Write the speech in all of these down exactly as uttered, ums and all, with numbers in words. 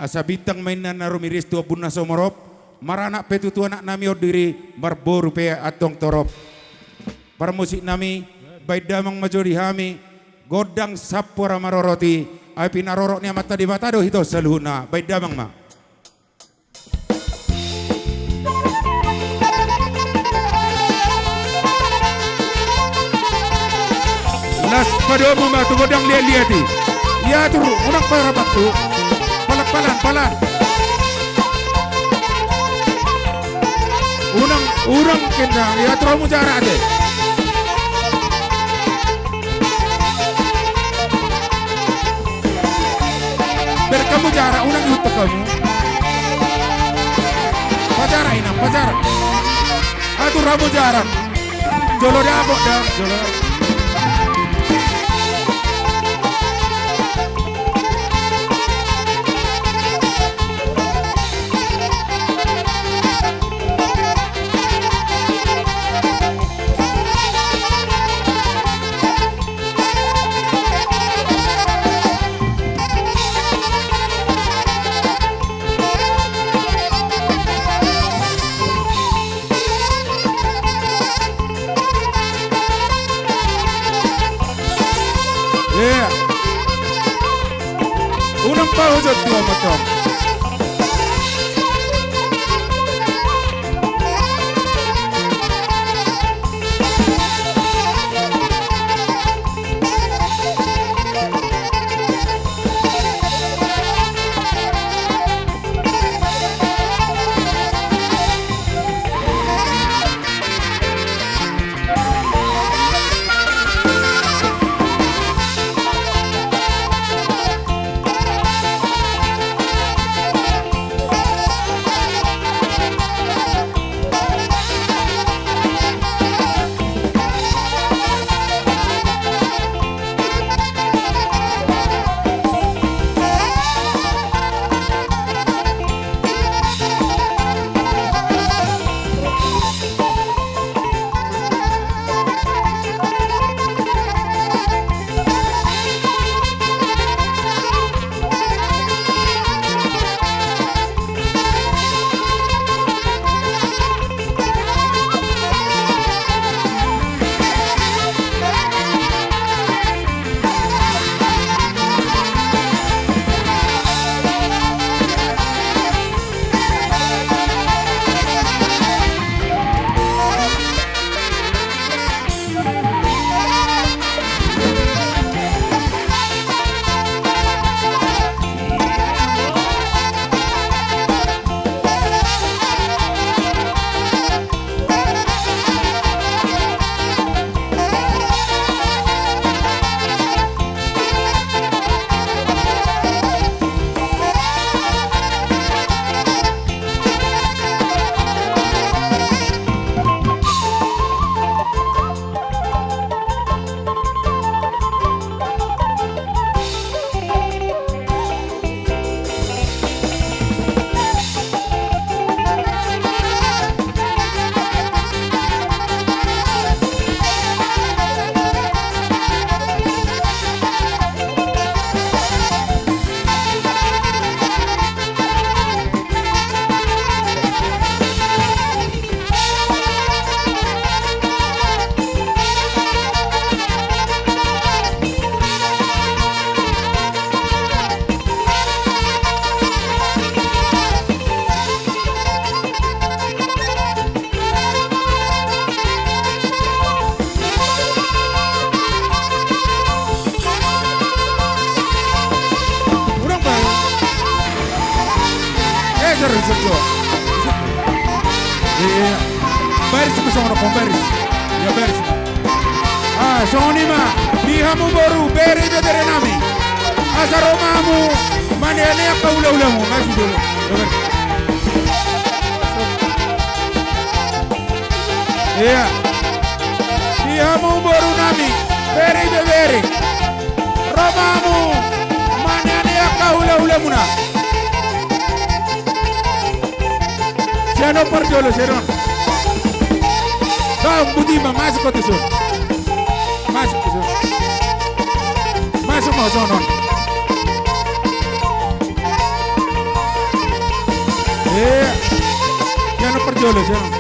Asa bintang ma inna na rumiris tu ombun na sumorop, maranak pe tutu anak nami on diri, marboru pe antong torop. Parmusik nami, baen damang ma jo di hami gondang sampur marorot i, ai pinarorot ni Amanta Debata do hita on saluhutna, baen damang ma. Las padomu ma tu gondang liat-liat i. Ia tu unang parabak tu. Palan-palan, palan. Unang, unang kendang, ia tu hamu jarak ate. Ber hamu jarak, unang dihutuk hamu. Pajarak inang, pajarak. Atur hamu jarak. Jolo dapot da, jolo. Ia. Unang paujot tu amotong. Unang baru. Eh, sorry, sorry, sorry. Iya. Baris ma songon on, baris. Iya, baris. Ah, songon i ma. Di hamu boru, bere, bere nami. Asa ro ma hamu maneanean hula-hulamu. Masuk dulu. Iya. Di hamu boru nami, bere, bere. Ro ma hamu maneanean hula-hulamuna. Sian on parjolo, sian on. Bang, buti ma, masuk ho tu son. Masuk tu son. Masuk ma ho tu son. Olo, siap.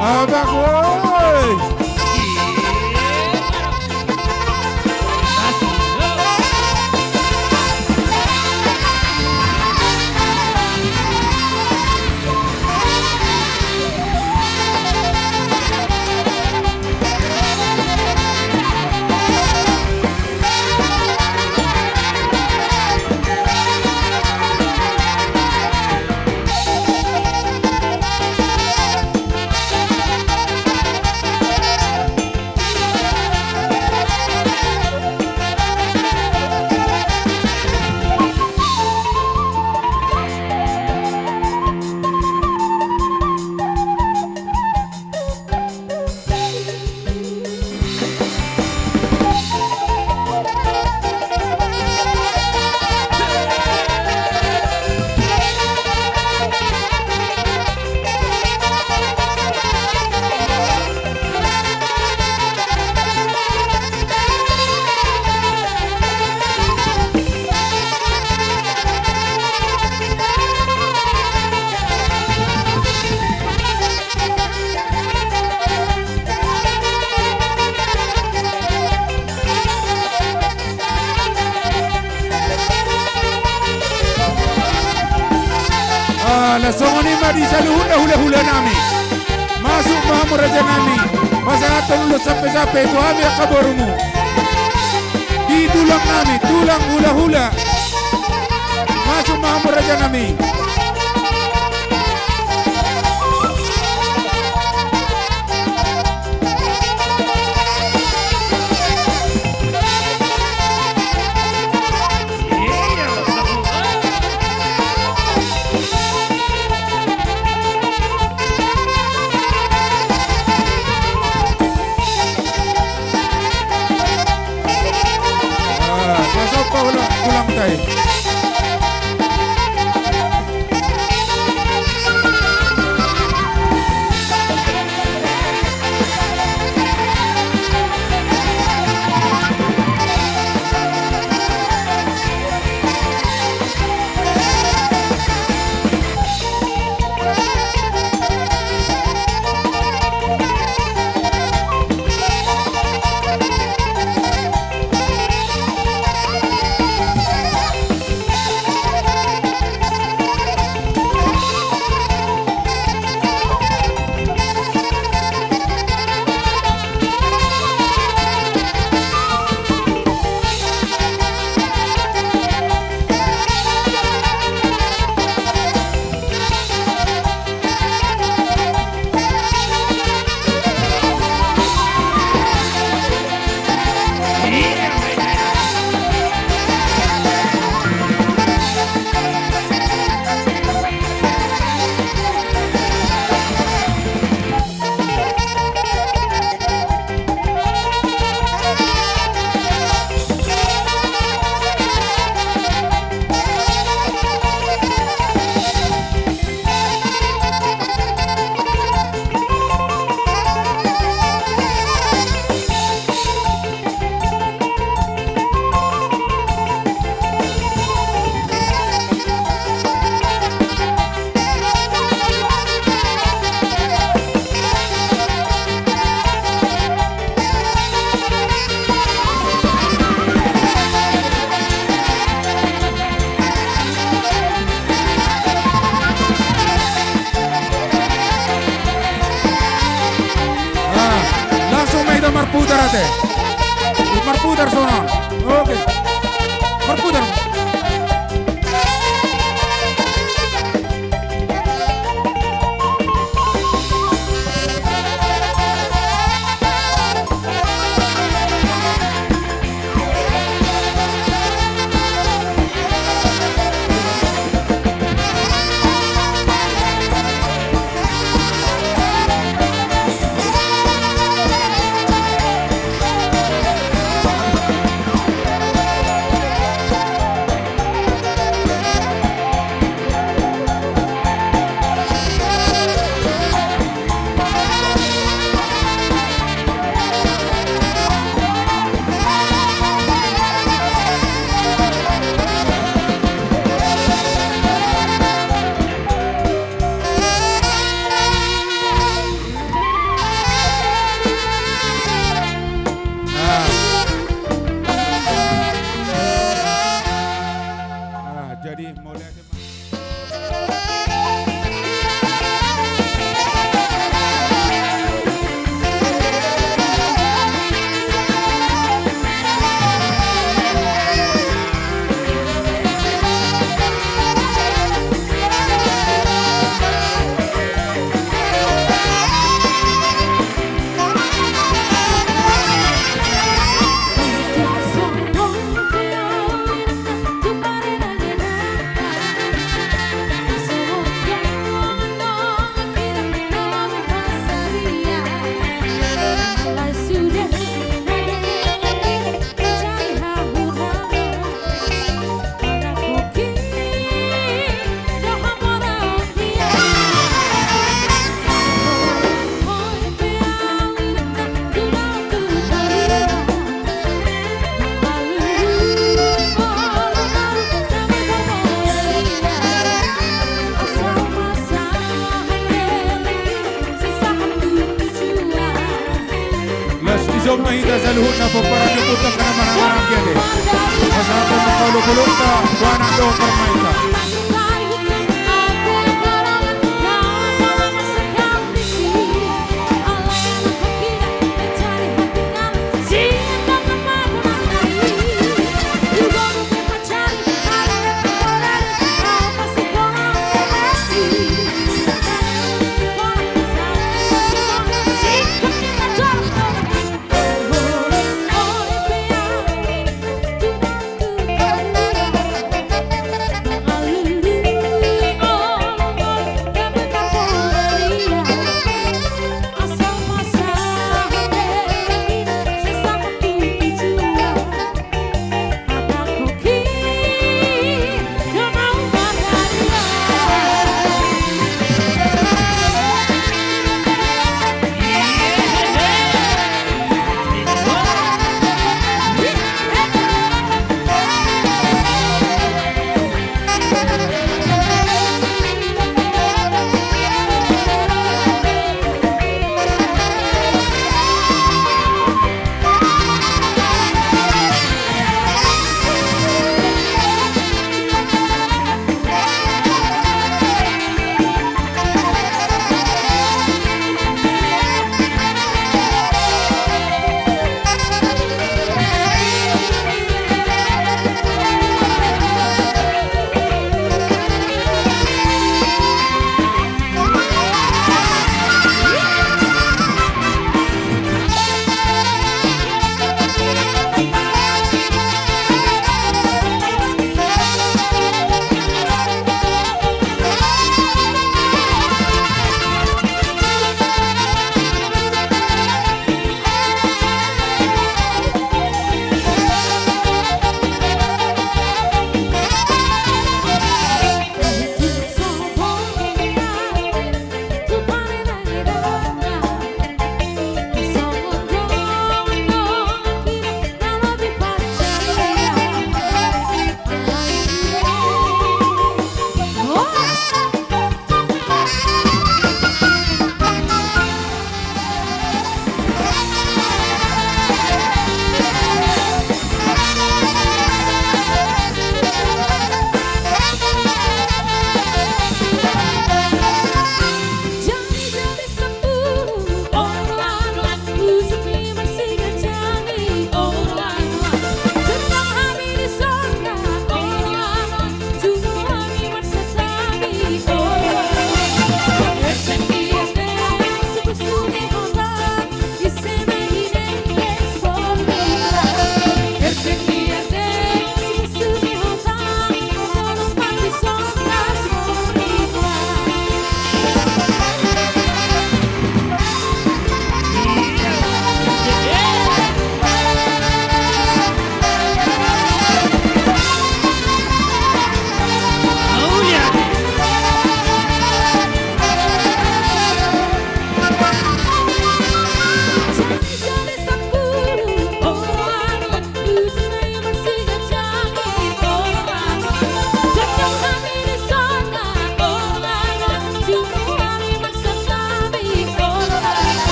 Abang, woi. Ah, na songon i ma di saluhutna hula-hula nami. Masuk ma hamu raja nami. Pasahathon ulos sampe-sampe tu hami angka borumu. Di tulang nami, tulang hula-hula. Masuk ma hamu raja nami. Ah, siap, siap, tulang, tulangta i. Oke. Marputar sonon. Oke. Marputar. Ah. Ah, jadi mulai Las di son ma hita saluhutna pomparan ni ompunta angka na marhahamaranggi ate. Pasahathon ma olokolokta tu anak dohot parumaenta.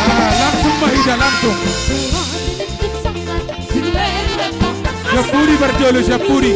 Ah, langsung, Mahida, langsung. Siap pudi, parjolo, siap pudi.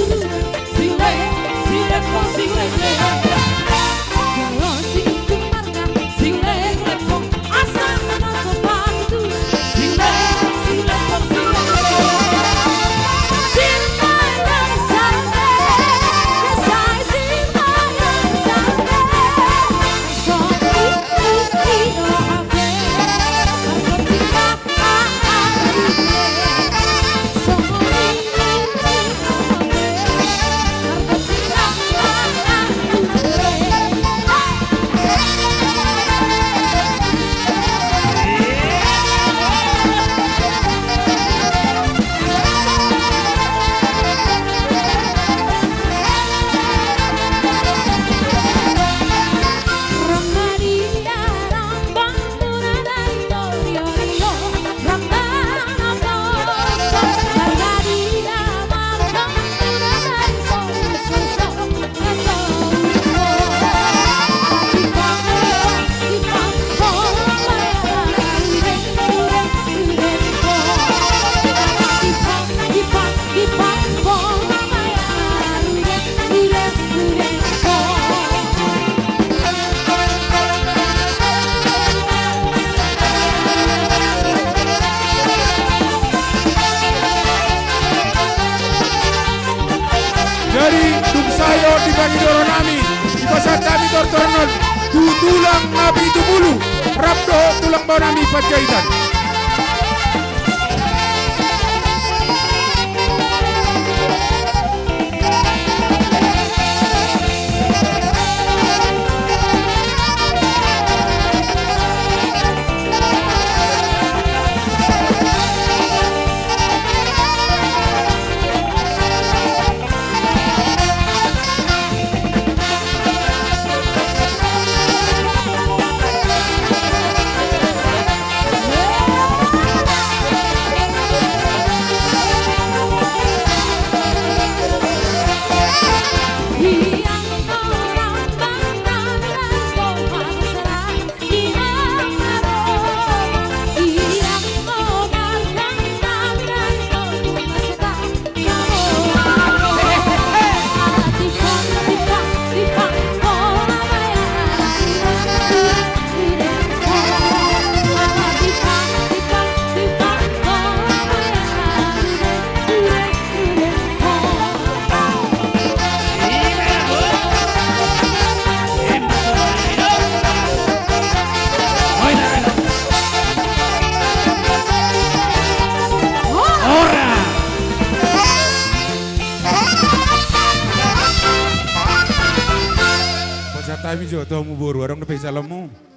Jadi, dung sae on di pangidoan nami, dipasahat hami tortoran on tu tulang na pitu pulu, rap dohot tulang bao nami Panjaitan. Pasahat hami jo tu hamu boru, adong dope salonmu?